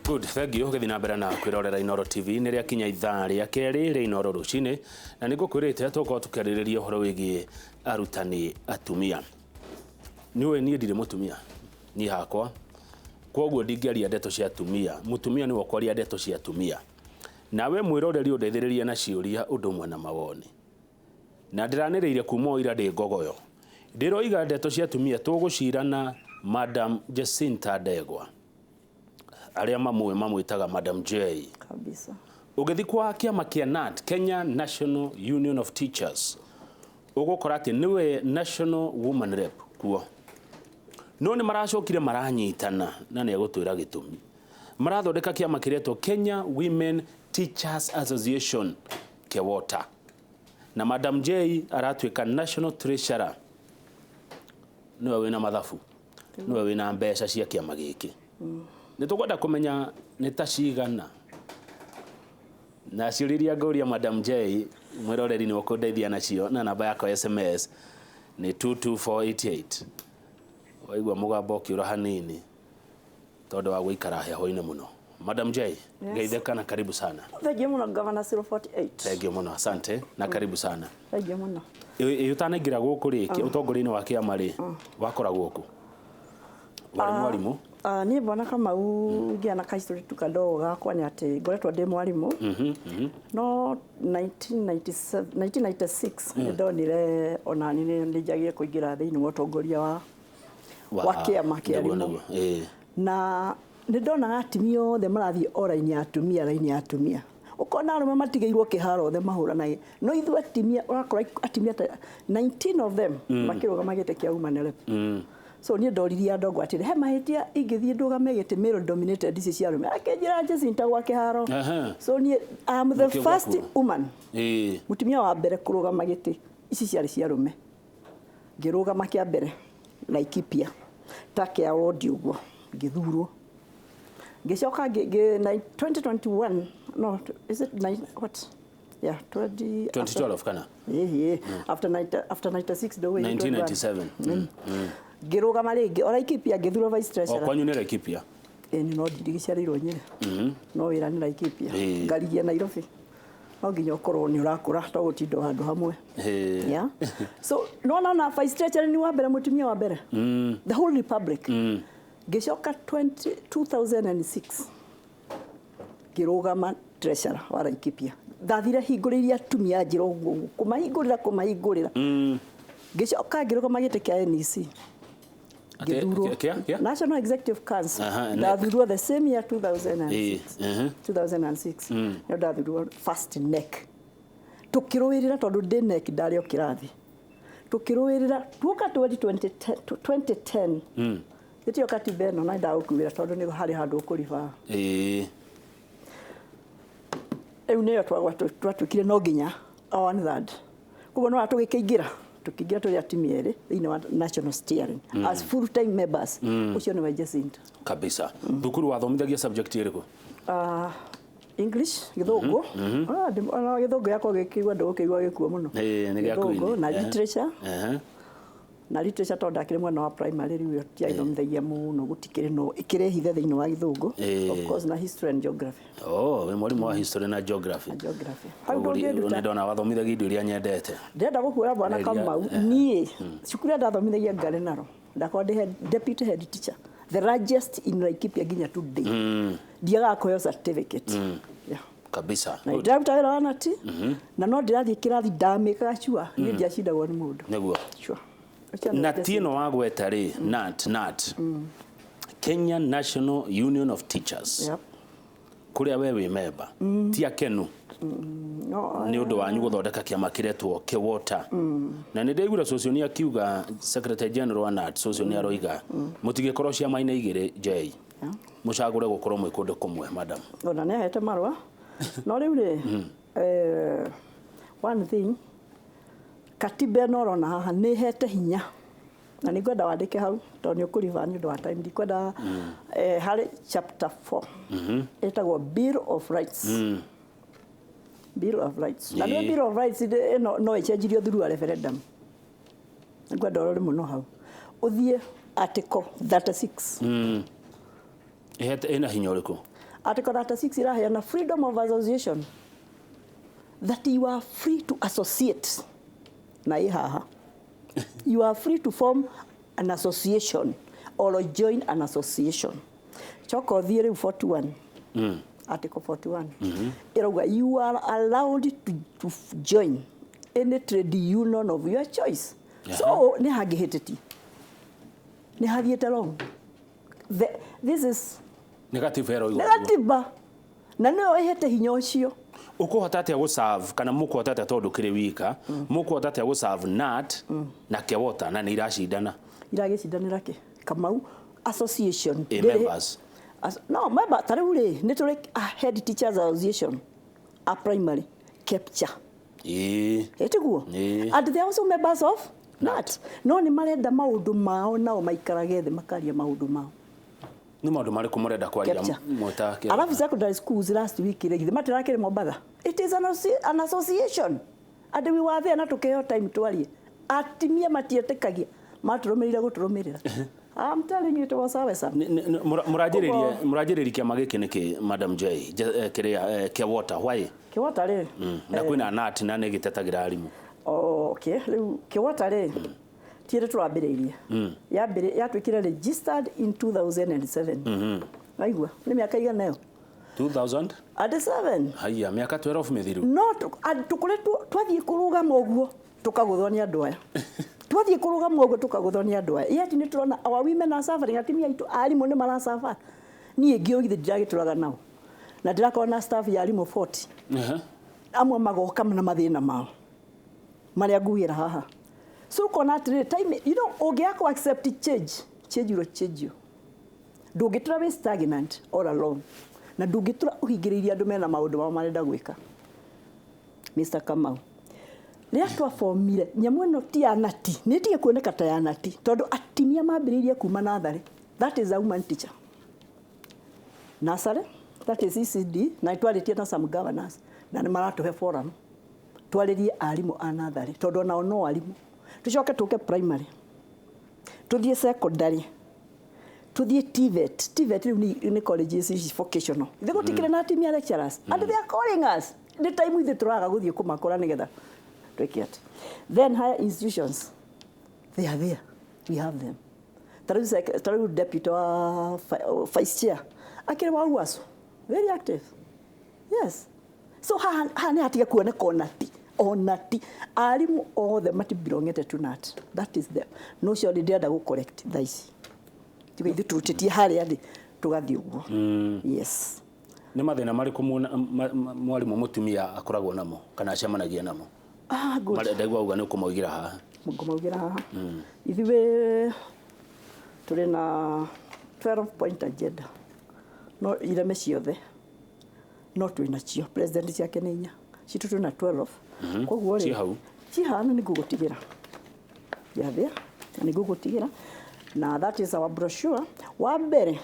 Good, thank you. Gĩthiĩ na mbere na kwĩrorera Inooro TV. Nĩ rĩakinya ithaa rĩa kerĩ rĩa Inooro rũcinĩ, na nĩ ngũkwĩrĩte tũgũkorwo tũkĩarĩrĩria ũhoro wĩgiĩ arutani atumia. Nĩ ũĩ niĩ ndirĩ mũtumia, niĩ hakwa, kwoguo ndingĩaria ndeto cia atumia. Mũtumia nĩwe ũkwaria ndeto cia atumia. Nawe mwĩroreri ũndeithĩrĩrie na ciũria ũndũ ũmwe na mawoni. Na ndĩranĩrĩire kuma o ira ndĩ ngogoyo. Ndĩroiga ndeto cia atumia tũgũcira na Madam Jacinta Ndegwa. Arĩa mamũĩ mamwĩtaga Madam J. Kabisa. Ũgĩthiĩ kwa kĩama kĩa KNUT, Kenya National Union of Teachers, ũgũkora atĩ nĩwe National Woman Rep kuo. No nĩ maracokire maranyitana na nĩ egũtwĩra gĩtũmi. Marathondeka kĩama kĩretwo Kenya Women Teachers Association, KEWOTA. Na Madam J aratuĩka National Treasurer. Nĩwe wĩna mathabu, nĩwe wĩna mbeca cia kĩama gĩkĩ. Nĩ tũkwenda kũmenya nĩ ta cigana. Na ciũria iria ngũria Madam J, mwĩroreri nĩ ũkũndeithia nacio na namba yakwa ya SMS nĩ 22488. Waigua mũgambo ũkĩũra hanini tondũ wa gũikara heho-inĩ mũno. Madam J, geithĩka na karibu sana. Thank you mũno, Governor 048. Thank you mũno, asante na karibu sana. Thank you mũno. Ĩ ũtanaingĩra gũkũ rĩ, ũtongoria-inĩ wa kĩama rĩ, wakoragwo kũ? Warĩ mwarimũ? Ah, niĩ Bwana Kamau, ngĩa na kahistory tu kadogo gakwa nĩ atĩ ngoretwo ndĩ mwarimũ, no 1997, 1996 nĩ ndonire onani nĩ njagĩrĩire kũingĩra thĩinĩ wa ũtongoria wa kĩama kĩa arimũ. Na nĩ ndonaga atumia othe marathiĩ o raini ya atumia, raini ya atumia, ũkona arũme matigĩirwo kĩharo othe mahũranage, no ithuĩ atumia ũrakora atumia ta 19 of them makĩrũgama gĩtĩ kĩa woman rep. So niĩ ndoririe andũ atĩrĩ, he mahĩtia ingĩthiĩ ndũgame gĩtĩ male dominated ici cia arũme? Akĩnjĩra, "Jacinta, gwa kĩharo." So niĩ am the Mũkĩ first gwaku. woman, mũtumia wa mbere kũrũgama gĩtĩ ici ciarĩ cia arũme. Ngĩrũgama kĩa mbere Laikipia ta kĩa wondi ũguo, ngĩthurwo. Ngĩcoka 2021, no, is it nine, what, yeah, 20 2012 kana? Ĩhĩ, after 90, after 96 ndũĩ. 1997. Ngĩrũgama rĩngĩ o Laikipia, ngĩthurwo vice O treasurer. kwanyu nĩ Laikipia? Ĩni, no ndigĩciarĩirwo Nyĩrĩ, no wĩra nĩ Laikipia. Ngarigia Nairobi no nginya ũkorwo nĩ ũrakũra to gũtinda o handũ hamwe. Yeah. So no na vice treasurer nĩ wa mbere, mũtumia wa mbere the whole republic. Ngĩcoka 20 2006 ngĩrũgama treasurer wa Laikipia. Ndathire hingũrĩirie atumia njĩra ũguo ũguo, kũmahingũrĩra, kũmahingũrĩra. Ngĩcoka ngĩrũgama gĩtĩ kĩa NEC. Ngĩthurwo. Kĩa? National Executive Council. Aha, NEC. Ndathurwo the same year, 2006. 2006 nĩo ndathurwo first NEC. Tũkĩrũĩrĩra tondũ ndĩ NEC, ndarĩ o kĩrathi tũkĩrũĩrĩra. Tuoka 2010, 2010 gĩtio katiba ĩno, na ndagũkuĩra tondũ nĩ harĩ handũ ũkũriba. Rĩu nĩyo twatuĩkire no nginya one third, koguo no tũgĩkĩingĩra, tũkĩingĩra tũrĩ atumia erĩ thĩinĩ wa national steering as full time members. Ũcio nĩwe Jacinta. Kabisa. Thukuru wathomithagia subject ĩrĩkũ? English, Gĩthũngũ. Ah, ona Gĩthũngũ yakwa gĩkĩigua ndũgũkĩigua gĩkuo mũno. Ĩĩ, nĩ gĩa Gĩthũngũ kwini. na literature. Na literature tondũ ndakĩrĩ mwena wa primary, rĩu tiaithomithagia mũno, gũtikĩrĩ no ĩkĩrĩ hithe thĩinĩ wa Gĩthũngũ. Of course na history and geography. Oh, wĩ mwarimũ wa history na geography. Na geography hau Koguo ndũngĩnduta. nĩ ndona wathomithagia indo iria nyendete. Ndĩrenda gũkuoya, Bwana Kamau, niĩ cukuru ĩrĩa ndathomithagia ngarĩ naro, ndakorwo ndĩ deputy head teacher, the largest in Laikipia nginya today. Ndiagaga kũheo certificate. Yeah. Kabisa. Na ndĩraruta wĩra wa nati na no ndĩrathiĩ kĩrathi, ndamĩkaga sure niĩ ndiacindagwo nĩ mũndũ. Sure. Ũcio nĩ Na ti Jacinta. ĩno wagweta rĩ, NAT, Kenya National Union of Teachers, kũrĩa we wĩ memba, ti akenu No, nĩ ũndũ wanyu gũthondeka kĩama kĩretwo KEWOTA. Na nĩ ndaiguire cũcũ nĩ akiuga, Secretary General wa KNUT, cũcũ nĩ aroiga mũtigĩkorwo ciama-inĩ igĩrĩ. J, mũcagũre gũkorwo mwĩ kũndũ kũmwe, madam. Ona nĩ ahete marũa, no rĩu rĩ, one thing, katiba ĩno ũrona haha nĩ ĩhete hinya, na nĩ ngwenda wandĩke hau tondũ nĩ ũkũriba nĩ ũndũ wa time, ndikwenda harĩ chapter 4 ĩtagwo Bill of Rights. Bill of Rights, na nĩ Bill of Rights ĩno no ĩcenjirio through a referendum. Ngwenda ũrore mũno hau, ũthiĩ article 36. Ĩhete ĩna hinya ũrĩkũ? Article 36 iraheana freedom of association, that you are free to associate, na ĩ haha you are free to form an association or join an association. Coka ũthiĩ rĩu 41, Article 41 ĩrauga you are allowed to join any trade union of your choice. So nĩ hangĩhĩtĩtie, nĩ hathiĩte wrong. This is Nĩ gatiba ĩroiga nĩ ũguo. Gatiba na nĩyo ĩhete hinya ũcio. Ũkũhota atĩa gũserve, kana mũkũhota atĩa, tondũ kĩrĩ wika, mũkũhota atĩa gũserve KNUT na KEWOTA na nĩ iracindana? Iragĩcindanĩra kĩ, Kamau? Association Ĩ members. No member ta rĩu rĩ, nĩ tũrĩ a head teachers association a primary KEPSHA. Ĩtiguo? Ĩĩ. And they are also members of KNUT, no nĩ marenda maũndũ mao, nao maikarage thĩ makaria maũndũ mao. Nĩ maũndũ marĩkũ mũrenda kwaria? KEPSHA. Mwĩta Alafu secondary schools, last week rĩ, githĩ matirakĩrĩ Mombatha? It is an association and we were there na tũkĩheo time twarie. Atimia matietĩkagia, matũrũmĩrĩire gũtũrũmĩrĩra. I'm telling you, it was awesome. Mũranjĩrĩria mũranjĩrĩria kĩama gĩkĩ nĩkĩ, Madam J? Kĩrĩa KEWOTA, why? KEWOTA rĩ, Na kwĩna KNUT na nĩ gĩtetagĩra arimũ. Oh, okay, rĩu KEWOTA rĩ, ti rĩ tũrambĩrĩirie. Yatuĩkire registered in 2007. Waigua nĩ mĩaka igana ĩyo? 2000 And 7. Haiya, mĩaka 12 mĩthiru. No tũkoretwo twathiĩ kũrũgama ũguo tũkagũthwo nĩ andũ aya. Twathiĩ kũrũgama ũguo tũkagũthwo nĩ andũ aya, yet nĩ tũrona our women are suffering. Atumia aitũ arimũ nĩ marasuffer. Niĩ ngĩũĩ githĩ ndiragĩtũraga nao na ndĩrakorwo na staff ya arimũ 40. Amwe magoka na mathĩna mao marĩa ngugĩra haha. So ũkona atĩrĩrĩ, time ũngĩaga kũ accept change, change will change you. Ndũngĩtũra wĩ stagnant all along, na ndũngĩtũra ũhingĩrĩirie andũ mena maũndũ mao marenda gwĩka. Mr. Kamau, rĩrĩa twabomire nyamũ ĩno ti ya KNUT, nĩ ĩtige kuoneka ta ya KNUT, tondũ atimia mambĩrĩirie kuma natharĩ, that is a woman teacher nursery, that is ECD, na twarĩtie na some governors na nĩ maratũhe forum twarĩrie arimũ a natharĩ, tondũ onao no arimũ. Tũcoke tũke primary, tũthiĩ secondary, tũthiĩ TVET. TVET rĩu nĩ colleges ici vocational. Ithe gũtikĩrĩ na atimia lecturers, and they are calling us. Nĩ time ithuĩ tũraga gũthiĩ kũmakora nĩgetha twĩke atĩ. Then higher institutions, they are there, we have them. Ta rĩu deputy wa vice chair akĩrĩ wa UASU, very active, yes. So haha haha nĩ hatige kuoneka onati onati arimũ othe matibelongete to KNUT. That is them. No ũcio nĩ ndĩrenda gũ correct thaa ici, tiga ithuĩ tũrutĩtie harĩa thĩ tũgathiĩ ũguo, yes. Nĩ mathĩna marĩkũ mwarimũ mũtumia akoragwo namo kana acemanagia namo? Ah, good. Ndaigua uga nĩ ũkũmaugĩra haha. Ngũmaugĩra haha. Ithuĩ tũrĩ na 12 point agenda, no ireme ciothe no twĩ nacio. President ciake nĩ inya, citũ twĩ na 12. Koguo rĩ, Ciĩ hau. Ciĩ haha na nĩ ngũgũtigĩra yathĩa na nĩ ngũgũtigĩra, na that is our brochure. Wa mbere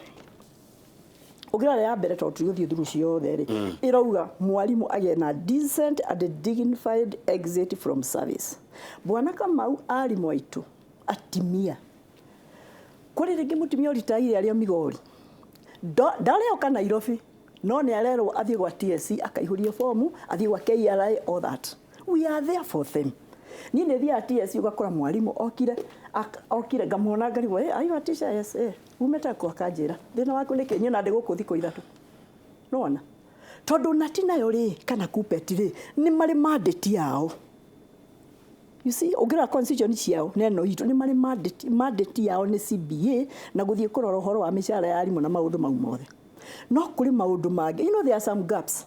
ũngĩrora ya mbere, tondũ tũgũthiĩ through ciothe rĩ, ĩrauga mwarimũ agĩe na decent and dignified exit from service. Bwana Kamau, arimũ aitũ atimia, kũrĩ rĩngĩ mũtumia ũritaire arĩ o Migori, ndarĩoka Nairobi, no nĩ arerwo athiĩ gwa TSC akaihũrie fomu, athiĩ gwa KRA, all that. We are there for them. Niĩ nĩ thiaga TSC, ũgakora mwarimũ okire okire ngamuona ngarigwo, "Hey, are you a teacher?" "Yes." "Eh, umĩte kũ?" Akanjĩra, "Thĩna waku nĩ kĩ?" Niĩ na ndĩ gũkũ thikũ 3, nĩwona? Tondũ KNUT nayo rĩ, kana KUPPET rĩ, nĩ marĩ mandate yao. You see, ũngĩrora constitution ciao na ĩno itũ, nĩ marĩ mandate. Mandate yao nĩ CBA na gũthiĩ kũrora ũhoro wa mĩcara ya arimũ na maũndũ mau mothe. No kũrĩ maũndũ mangĩ, there are some gaps,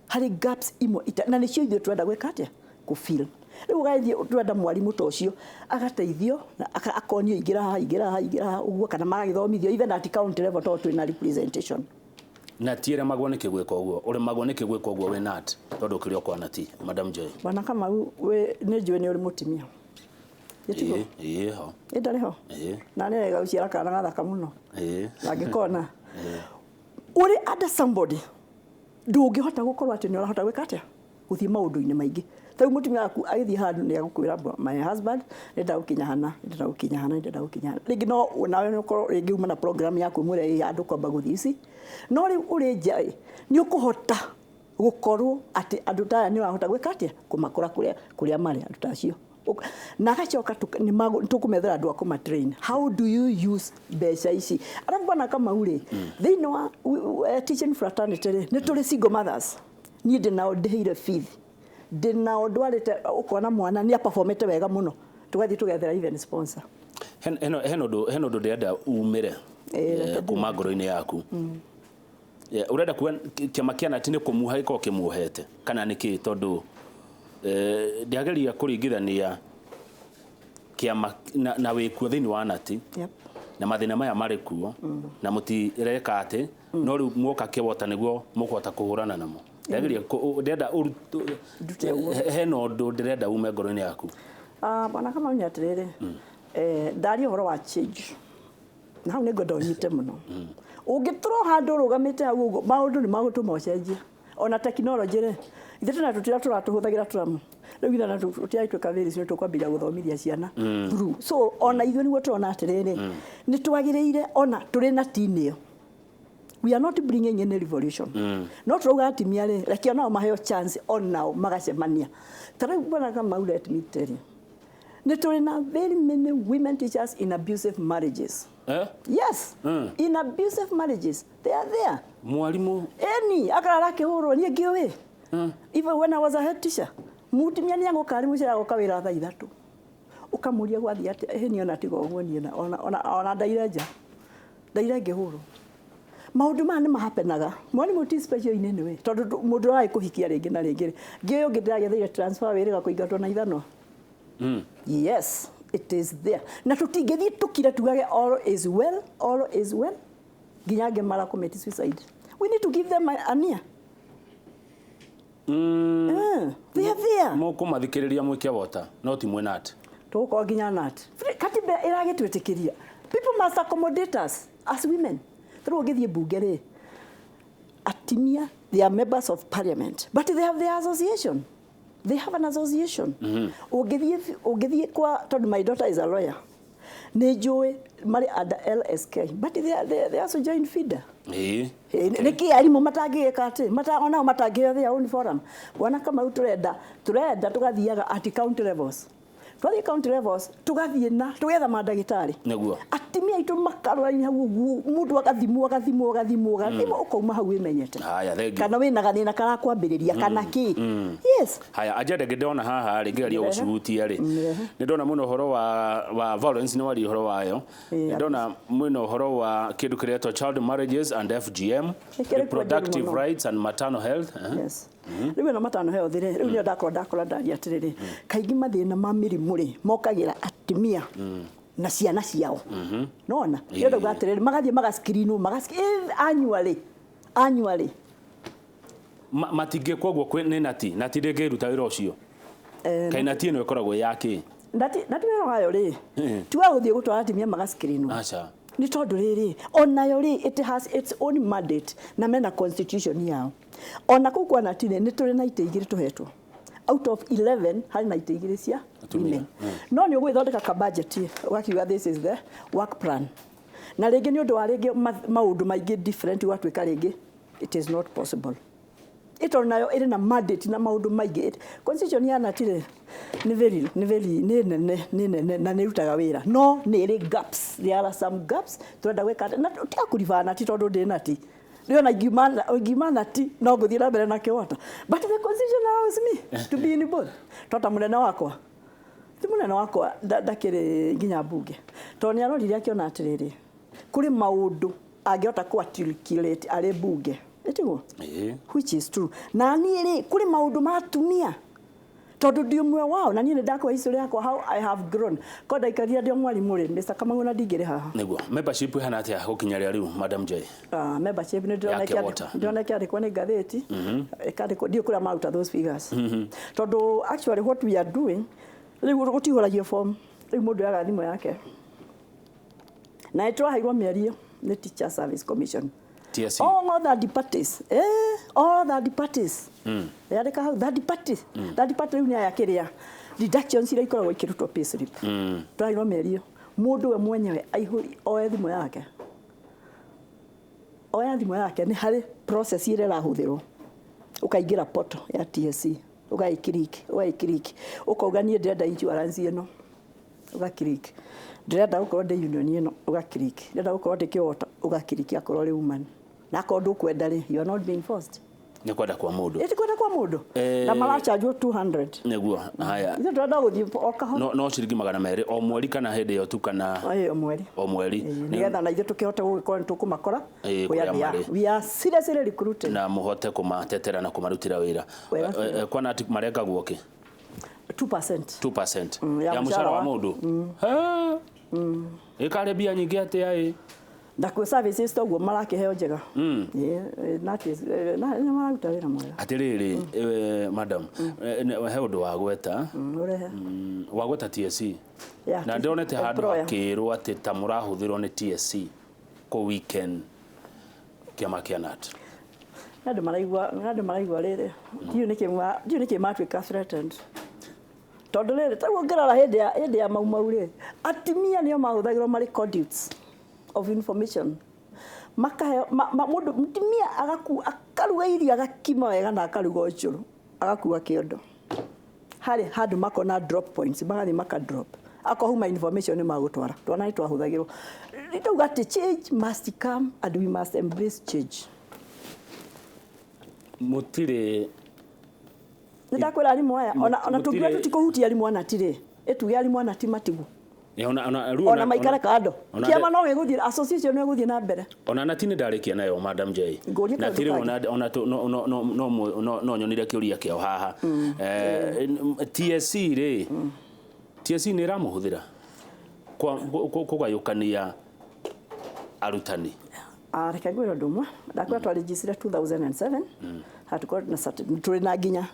harĩ gaps imwe ita, na nĩcio ithuĩ tũrenda gwĩka atĩa? Kũfill. Rĩu ũgathiĩ, tũrenda mwarimũ ta ũcio agateithio na akonio ingĩra haha, ingĩra haha, ingĩra haha ũguo, kana magagĩthomithio even at county level, tondũ twĩna representation. Na ti ĩremagwo nĩkĩ gwĩka ũguo? Ũremagwo nĩkĩ gwĩka ũguo wĩ KNUT, tondũ ũkĩrĩ o kwa KNUT, Madam Joy? Bwana Kamau, we nĩ njũĩ nĩ ũrĩ mũtumia. Gĩtiguo? Ĩĩ, ho. Ĩ ndarĩ ho? Ĩĩ. Na nĩ wega gũciara kana gathaka mũno. Ĩĩ. Angĩkona ũrĩ under somebody, ndũngĩhota gũkorwo atĩ nĩ ũrahota gwĩka atĩa, gũthiĩ maũndũ-inĩ maingĩ. Rĩu mũtumia waku agĩthiĩ handũ nĩ agũkwĩra, "My husband, ndĩrenda gũkinya hana, ndĩrenda gũkinya hana, ndĩrenda gũkinya hana." Rĩngĩ no nawe nĩ ũkorwo rĩngĩ uma na program yaku mwĩre ĩ handũ kwamba gũthiĩ ici, no rĩu ũrĩ nja ĩ nĩ ũkũhota gũkorwo atĩ andũ ta aya nĩ ũrahota gwĩka atĩa kũmakora kũrĩa marĩ andũ ta acio. Na agacoka tũkũmethera andũ a kũmatrain how do you use mbeca ici. Arabu bwana Kamau rĩ, thĩinĩ wa teaching fraternity rĩ, nĩ tũrĩ single mothers. Niĩ ndĩ nao ndĩhĩire fees, ndĩ nao ndwarĩte, ũkona mwana nĩ aperformete wega mũno, tũgathiĩ tũgethera even sponsor. Hena ũndũ ndĩrenda umĩre Reke. Kuma ngoro-inĩ yaku. Ũrenda kuga kĩama kĩa nati nĩ kũmuoha gĩkorwo kĩmuohete kana nĩ kĩ? Tondũ ndĩageria kũringithania kĩama na wĩkuo thĩinĩ wa nati na mathĩna maya marĩ kuo na mũtireka atĩ no rĩu mwoka kĩwota nĩguo mũkũhota kũhũrana namo. Ndĩrageria ndĩrenda Ndute ũguo. Hena ũndũ ndĩrenda ume ngoro-inĩ yaku. Ah, bwana Kamau, nĩ atĩrĩrĩ, ndaria ũhoro wa change na hau nĩ ngwenda ũnyite mũno. Ũngĩtũrwo handũ ũrũgamĩte hau ũguo, maũndũ nĩ magũtũma ũcenjie. Ona tekinoronjĩ rĩ, ithuĩ tena tũtira tũratũhũthagĩra tũramu rĩu ithuĩ tũtiratuĩka very soon tũkwambĩrĩria gũthomithia ciana through. So ona ithuĩ nĩguo tũrona atĩrĩrĩ, nĩ twagĩrĩire ona tũrĩ na team ĩyo. We are not bringing any revolution, no turauga atimia rĩ, reke onao maheo chance, onao magacemania. Ta rĩu bwana Kamau, let me tell you, nĩ tũrĩ na very many women teachers in abusive marriages. Eh? Yes, in abusive marriages they are there. Mwarimũ? Eni akarara akĩhũrwo. Niĩ ngĩũĩ, even when I was a head teacher, mũtumia nĩ agũka arĩ mũciĩ, agoka wĩra thaa 3, ũkamũria gwathiĩ atĩa? Ĩhĩ, niĩ ona tiga ũguo, niĩ ona ndaire nja, ndaire ngĩhũrwo. Maũndũ maya nĩ mahapenaga. Mwarimũ ti special in any way, tondũ mũndũ ũrarĩ kũhikia rĩngĩ na rĩngĩ rĩ, ngĩũĩ ũngĩ ndĩragĩtheire transfer wĩrĩga kũingatwo na ithanwa. Yes, it is there, na tũtingĩthiĩ tũkire tugage all is well, all is well, nginya angĩ mara commit suicide. We need to give them an ear. They are there. Mũkũmathikĩrĩria mwĩ wota no ti mwĩ nat? Tũgũkorwo nginya nat katiba ĩragĩtwĩtĩkĩria. People must accommodate us as women. Tarĩu ũngĩthiĩ mbunge rĩ, atimia, they are members of parliament, but they have their association. They have an association. Ũngĩthiĩ kwa, tondũ my daughter is a lawyer, nĩ njũĩ marĩ under LSK, but they also join FIDA. Nĩkĩ arimũ matangĩgĩka atĩ onao matangĩheo their own forum? Bwana Kamau, tũrenda tũgathiaga at county levels. Twathiĩ county levels, tũgathiĩ na tũgetha mandagĩtarĩ atimia aitũ makarora hau ũguo, mũndũ agathimwo, agathimwo, agathimwo, agathimwo, ũkauma hau wĩmenyete Haya, thank you. kana wĩna gathĩna karakwambĩrĩria kana kĩ. Yes. Haya, agenda ĩngĩ ndona haha rĩ, ngĩgeria Mĩrehe. gũcihutia rĩ, Mĩrehe. nĩ ndona mũno ũhoro wa violence, nĩ waria ũhoro wayo. Nĩ ndona mwĩna ũhoro wa kĩndũ kĩretwo child marriages and FGM, Nĩ kĩrĩ reproductive mũno. rights and maternal health. Yes, rĩu ĩno matano health rĩ, rĩu nĩyo ndakora ndaria atĩrĩrĩ, kaingĩ mathĩna ma mĩrimũ rĩ mokagĩra atimia na ciana ciao nona. Nĩyo ndauga atĩrĩrĩ, magathiĩ magascreenwo annually, annually. Matingĩkwo ũguo nĩ nati ndĩngĩruta wĩra ũcio? Kaĩ nati ĩno ĩkoragwo ya kĩ? Nati wĩra wayo rĩ, ti wa gũthiĩ gũtwara atimia magascreenwo. Aca. Nĩ tondũ rĩrĩ, onayo rĩ, it has its own mandate na mena constitution yao. Ona kũu kwa nati rĩ, nĩ tũrĩ na itĩ 2 tũhetwo out of 11, harĩ na itĩ 2 cia Atumia. women. No nĩ ũgwĩthondeka ka budget, ũgakiuga this is the work plan, na rĩngĩ nĩ ũndũ wa rĩngĩ maũndũ maingĩ different, ũgatuĩka rĩngĩ it is not possible. Ĩtondũ nayo ĩrĩ na mandate na maũndũ maingĩ. Constitution ya nati rĩ, nĩ very nĩ nene na nĩ ĩrutaga wĩra, no nĩ ĩrĩ gaps. There are some gaps tũrenda gwĩka atĩ- na tiga kũribana nati, tondũ ndĩ nati rĩo na ingiuma nati no ngũthiĩ na mbere na kĩwota, but the constitution allows me to be in both. Tota mũnene wakwa, ti mũnene wakwa ndakĩrĩ nginya mbunge, tondũ nĩ arorire akĩona atĩrĩrĩ, kũrĩ maũndũ angĩhota kũ articulate arĩ mbunge, ĩtiguo? Which is true. Na niĩ rĩ, kũrĩ maũndũ ma atumia, tondũ ndi ũmwe wao, na niĩ nĩ ndakwa history yakwa, how I have grown, ko ndaikarire ndĩ o mwarimũ rĩ, Mr. Kamau, na ndingĩrĩ haha. Nĩguo membership ĩhana atĩa gũkinya rĩa rĩu, Madam J? Membership nĩ ndĩrona Ya Kewota. Ndĩrona ĩkĩandĩkwo nĩ ngathĩti, ĩkandĩkwo, ndiũ kũrĩa maruta those figures, tondũ actually what we are doing rĩu, gũtihũragio form. Rĩu mũndũ yaga thimũ yake, na nĩ tũraheirwo mĩario nĩ Teacher Service Commission. TSC. All third parties, all third parties, yandĩka hau third party. Third party rĩu nĩ aya kĩrĩa deductions iria ikoragwo ikĩrutwo payslip. Tũrairwo mĩeri ĩyo mũndũ we mwenyewe aihũri oe thimũ yake, oya thimũ yake, nĩ harĩ process ĩrĩa ĩrahũthĩrwo. Ũkaingĩra portal ya TSC, ũgaĩclick, ũgaĩclick, ũkauga niĩ ndĩrenda insurance ĩno, ũgaclick. Ndĩrenda gũkorwo ndĩ union ĩno, ũgaclick. Ndĩrenda gũkorwo ndĩ kĩwota, ũgaclick akorwo ũrĩ woman. Na akorwo ndũkwenda rĩ, you are not being forced. Nĩ kwenda kwa mũndũ. Ĩti kwenda kwa mũndũ. Na marachanjwo 200. Nĩguo, haya. Ithuĩ tũrenda gũthiĩ o kahora. No ciringi 200 o mweri kana hĩndĩ ĩyo tu kana? Ĩĩ, o mweri. O mweri. Nĩgetha na ithuĩ tũkĩhote gũgĩkorwo nĩ tũkũmakora Ĩĩ, where kũrĩa they are. marĩ. We are seriously recruiting. Na mũhote kũmatetera na kũmarutĩra wĩra. Wega. Kwana ati marekagwo kĩ? 2%. 2% ya ya mũcara mũcara wa mũndũ. Ĩkarĩ mbia nyingĩ atĩa ĩ? Na kwĩ services toguo marakĩheo njega. Ĩĩ, nĩ mararuta wĩra mwega. Atĩrĩrĩ, madam, he ũndũ wagweta. Ũrehe. Wagweta TSC. Yeah, Na ndĩronete handũ employer. hakĩrwo atĩ ta mũrahũthĩrwo nĩ TSC kũ weekend kĩama kĩa KNUT. Nĩ andũ maraigua rĩrĩ, ndiũĩ nĩkĩ matuĩka threatened, tondũ rĩrĩ taguo ngĩrora hĩndĩ ya Mau Mau rĩ, atumia nĩo mahũthagĩrwo marĩ conduits of information. Makaheo mũndũ mũtumia agaku akaruga irio, agakima wega na akaruga ũcũrũ, agakua kĩondo harĩ handũ makona drop points, magathiĩ maka drop akorwo huma information nĩ magũtwara. Twana nĩ twahũthagĩrwo. Nĩ atĩ change must come and we must embrace change. Mũtirĩ Nĩ ndakwĩra arimũ aya ona tũngiuga tũtikũhutia arimũ ana tirĩ ĩtuge arimũ ana ti matigwo. Ona rĩu ona maikare kando. Kĩama no gĩgũthiĩ, association no ĩgũthiĩ na mbere. Ona nati nĩ ndarĩkia nayo, Madam J. Ngũrie na kaũndũ tirĩ kangĩ. ona no nyonire kĩũria kĩao haha. TSC rĩ, TSC nĩ ĩramũhũthĩra kũgayũkania arutani? Ah, reke ngwĩre ũndũ ũmwe. Ndakwĩra twarĩnjicire 2007, hatukorwo na tũrĩ na nginya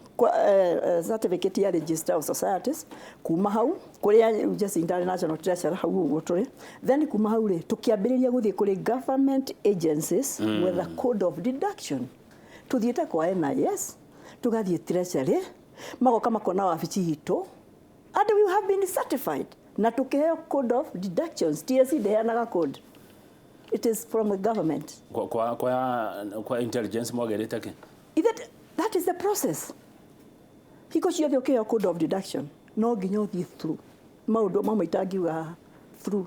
certificate ya Register of Societies. Kuma hau kũrĩa Jacinta arĩ national treasurer, hau ũguo tũrĩ. Then kuma hau rĩ, tũkĩambĩrĩria gũthiĩ kũrĩ government agencies with a code of deduction. Tũthiĩte kwa NIS, tũgathiĩ treasury, magoka makona wabici itũ and we have been certified na tũkĩheo code of deductions. TSC ndĩheanaga code, it is from the government. Kwa intelligence mwagerĩte kĩ? That is the process. Hingo ciothe ũkĩheo code of deduction no nginya ũthiĩ through maũndũ mamwe itangiuga haha through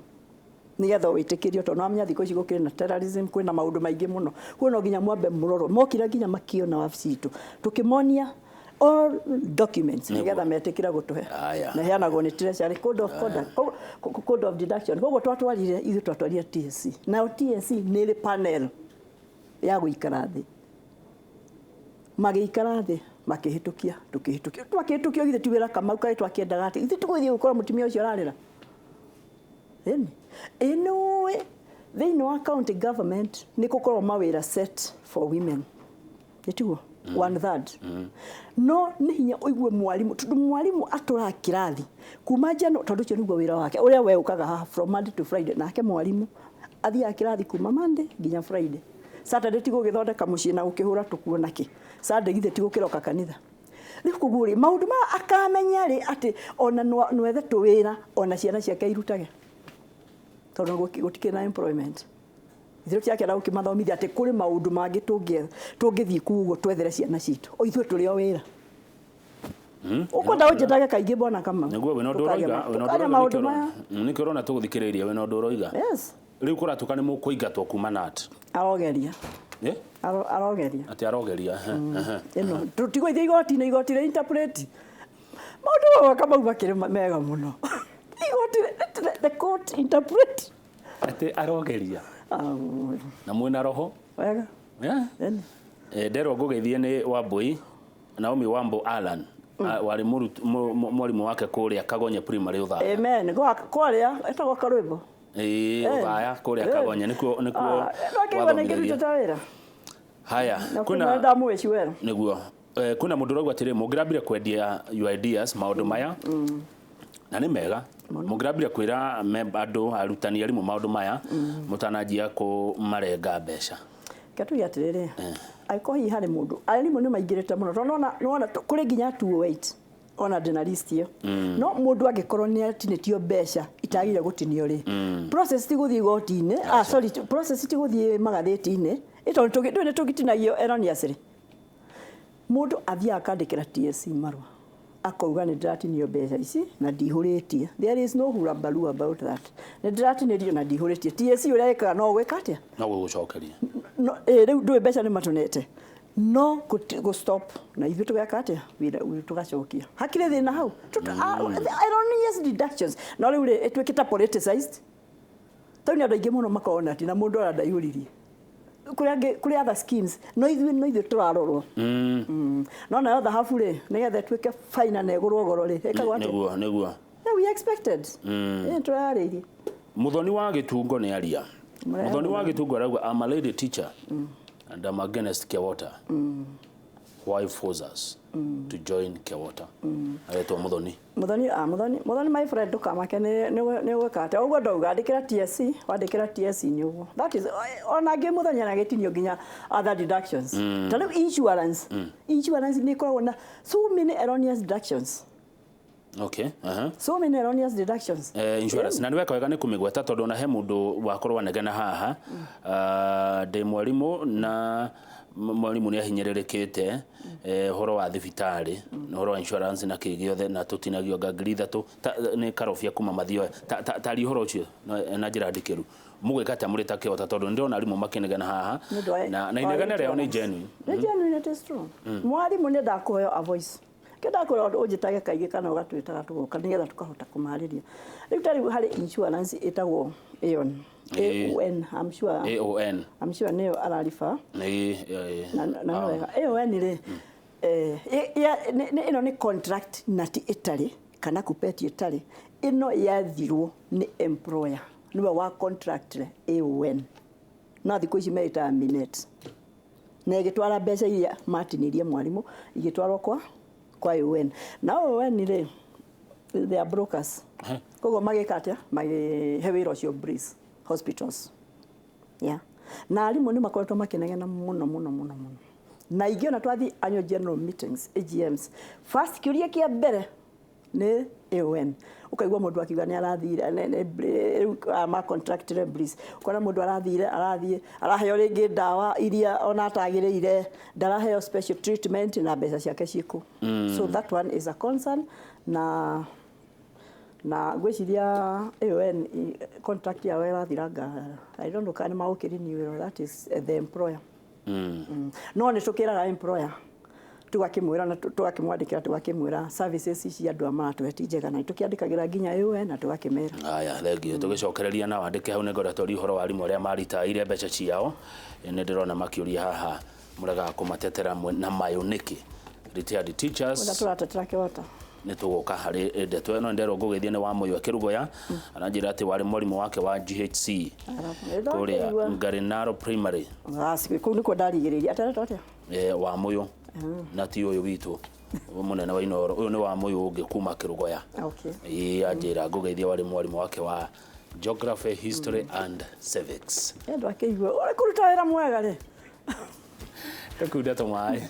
nĩgetha wĩtĩkĩrio, tondũ wamenya thikũ ici gũkĩrĩ na terrorism, kwĩna maũndũ maingĩ mũno. Kuo no nginya mwambe mũrorwo. Mokire nginya makĩona wabici itũ, tũkĩmonia all documents nĩgetha metĩkĩre gũtũhe. Aya. Na heanagwo nĩ treasury code of conduct, code of deduction. Koguo twatwarire, ithuĩ twatwarire TSC, nayo TSC nĩ ĩrĩ panel ya gũikara thĩ. Magĩikara thĩ, makĩhĩtũkia, tũkĩhĩtũkio, twakĩhĩtũkio. Githĩ ti wĩra Kamau kaĩ twakĩendaga atĩ ithuĩ tũgũthiĩ gũkora mũtumia ũcio ararĩra? Ĩni ĩ nĩũĩ thĩinĩ wa county government nĩ gũkorwo mawĩra set for women, ĩtiguo one third. No nĩ hinya ũigue mwarimũ, tondũ mwarimũ atũraga kĩrathi kuma njano, tondũ ũcio nĩguo wĩra wake ũrĩa we ũkaga haha from Monday to Friday. Nake mwarimũ athiaga kĩrathi kuma Monday nginya Friday. Saturday ti gũgĩthondeka mũciĩ na gũkĩhũra tũkuo nakĩ? Sunday githĩ ti gũkĩroka kanitha? Rĩu koguo rĩ, maũndũ maya akamenya rĩ atĩ ona nwethe tũwĩra ona ciana ciake irutage, tondũ gũtikĩrĩ na employment. Ithuĩ tũtiakĩenda gũkĩmathomithia atĩ kũrĩ maũndũ mangĩ tũngĩthiĩ kũu ũguo twethere ciana citũ. O ithuĩ tũrĩ o wĩra. Ũkwenda ũnjĩtage kaingĩ, bwana Kamau. Nĩguo wĩna ũndũ Tũkaria ũroiga, wĩna ũndũ tũkaria ũroiga. Maũndũ maya. Nĩkĩo ũrona tũgũthikĩrĩria, wĩna ũndũ ũroiga. Yes. Rĩu kũratuĩka nĩ mũkũingatwo kuma KNUT. Arogeria. Eh? Arogeria. Atĩ arogeria, ehe, ehe. Ĩno tũtigũthiĩ igoti-inĩ, igoti rĩa interpret maũndũ mamwe Kamau makĩrĩ mega mũno. Igoti the court interpret. Atĩ arogeria. Ah, Na mwĩna roho. Wega. Yeah. Ĩni. Nderwo ngũgeithie nĩ Wambui Naomi Wambo Alan. Ah, warĩ mwarimũ wake kũrĩa Kagonye Primary Ũthaya. Amen. Gwa kwarĩa ĩtagwo karwĩmbo. Ĩĩ, Ũthaya kũrĩa Kagonye nĩkuo Twakĩigua nĩ wathomithagio. ngĩrutĩte wĩra. Haya, Na kwĩna kwĩna ndamwĩci wera. Nĩguo. Kwĩna mũndũ ũrauga atĩrĩ, mũngĩrambire kwendia your ideas maũndũ maya na nĩ mega, mũngĩrambire kwĩra andũ arutani arimũ maũndũ maya mũtananjia kũmarenga mbeca. Katuge atĩrĩrĩ, angĩkorwo hihi harĩ mũndũ, arimũ nĩ maingĩrĩte mũno, tondũ nĩwona kũrĩ nginya 208, ona ndĩna list ĩyo. No mũndũ angĩkorwo nĩ atinĩtio mbeca itagĩrĩire gũtinio rĩ, process ti gũthiĩ igoti-inĩ, ah sorry, process ti gũthiĩ magathĩti-inĩ, ĩ tondũ ndũĩ nĩ tũgĩtinagio erroneously. Mũndũ athiaga akandĩkĩra TSC marũa, akauga nĩ ndĩratinio mbeca ici na ndihũrĩtie. There is no hullabaloo about that. Nĩ ndĩratinĩrio na ndihũrĩtie. TSC ũrĩa ĩkaga no gwĩka atĩa? No gũgũcokeria. No rĩu ndũĩ mbeca nĩ matũnete, no gũ stop na ithuĩ tũgeka atĩa? Wĩra tũgacokia, hakĩrĩ thĩna hau. Erroneous deductions, no rĩu rĩ, ĩtuĩkĩte politicized. Tondũ nĩ andũ aingĩ mũno makoragwo na na mũndũ ona ndaihũririe, kũrĩ angĩ, kũrĩ other schemes, no ithuĩ tũrarorwo. No nayo thahabu rĩ, nĩgetha ĩtuĩke fine na ĩgũrwo goro rĩ, ĩkagwo atĩa? Nĩguo. Yeah, we expected. Tũrarĩirie. Muthoni wa Gĩtungo nĩ aria. Mũrehe. Muthoni wa Gĩtungo arauga, "I'm a lady teacher and I'm against Kewota. Why force us to join Kewota?" Aretwo Muthoni. Muthoni, ah, Muthoni, Muthoni, my friend, ndũkamake. Nĩ gwĩka atĩa ũguo ndauga, andĩkĩra TSC, wandĩkĩra TSC nĩ ũguo. That is, ona angĩ Muthoni anagĩtinio nginya other deductions, ta rĩu insurance nĩ ĩkoragwo na so many erroneous deductions. So many erroneous deductions. Insurance na nĩ weka wega nĩ kũmĩgweta, tondũ ona he mũndũ wakorwo anegena haha. Ah, ndĩ mwarimũ na mwarimũ nĩ ahinyĩrĩrĩkĩte, ũhoro wa thibitarĩ na ũhoro wa insurance na kĩ gĩothe, na tũtinagio nga 3,000. Nĩ karobia kuma mathioya. Taria ũhoro ũcio na njĩra ndikĩru, mũgwĩka atĩa mũrĩ ta Kĩota, tondũ nĩ ndĩrona arimũ makĩnegena haha Nĩ ũndũ na wa inegene rĩao nĩ insurance. genuine. Nĩ genuine, it is true. Mwarimũ nĩ ndakũheo a voice, kĩndakũra ũnjĩtage kaingĩ kana ũgatwĩtaga tũgoka nĩgetha tũkahota kũmarĩria. Rĩu ta rĩu harĩ insurance ĩtagwo AON. AON, I'm sure. AON. I'm sure nĩyo arariba. Nĩ Na nĩ wega. AON rĩ, ĩno nĩ contract na ti ĩtarĩ kana kupeti ĩtarĩ, ĩno yathirwo nĩ employer, nĩwe wa contract AON, no thikũ ici meĩtaga Minet, na ĩgĩtwara mbeca iria matinirie mwarimũ, igĩtwarwo kwa AON. Na AON rĩ, they are brokers, koguo magĩka atĩa? Magĩhe wĩra ũcio Breeze Hospitals. Yeah. Na arimũ nĩ makoretwo makĩnegena mũno mũno mũno mũno, na ingĩ ona twathiĩ annual general meetings, AGMs, first kĩũria kĩa mbere nĩ AON. Ũkaigua mũndũ akiuga nĩ arathire rĩu ma contractire Breeze, ũkona mũndũ arathire, arathiĩ araheo rĩngĩ ndawa iria ona atagĩrĩire, ndaraheo special treatment na mbeca ciake ciĩkũ. So that one is a concern, na ngwĩciria AON contract yao ĩrathiranga. I don't know kana nĩ magũkĩrenew. That is the employer. No nĩ tũkĩraga employer, tũgakĩmwĩra na tũgakĩmwandĩkĩra, tũgakĩmwĩra services ici andũ aya maratũhe ti njega, na tũkĩandĩkagĩra nginya AON na tũgakĩmera. Aya, thengio. Tũgĩcokereria na wandĩke hau, nĩngwenda twarie ũhoro wa arimũ arĩa maritaire mbeca ciao. Nĩ ndĩrona makĩũria haha, mũregaga kũmatetera na mayũ nĩkĩ, retired Ũrĩa teachers? Tũratetera Kĩwota. Nĩ tũgũka harĩ ndeto ĩno. Nderwo ngũgĩthiĩ nĩ wa Mũyũ Kĩrũgoya, aranjĩra atĩ warĩ mwarimũ wake wa GHC kũrĩa Ngarinaro Primary. Kũu nĩkuo ndarigĩrĩria ateretwo atĩa. Wa Mũyũ na ti ũyũ witũ mũnene wa Inoro, ũyũ nĩ wa Mũyũ ũngĩ kuma Kĩrũgoya. Ĩĩ, anjĩra ngũgeithia, warĩ mwarimũ wake wa geography, history and civics. Andũ akĩigua ũrĩ kũruta wĩra mwega rĩ. Tũkunda tũmaĩ.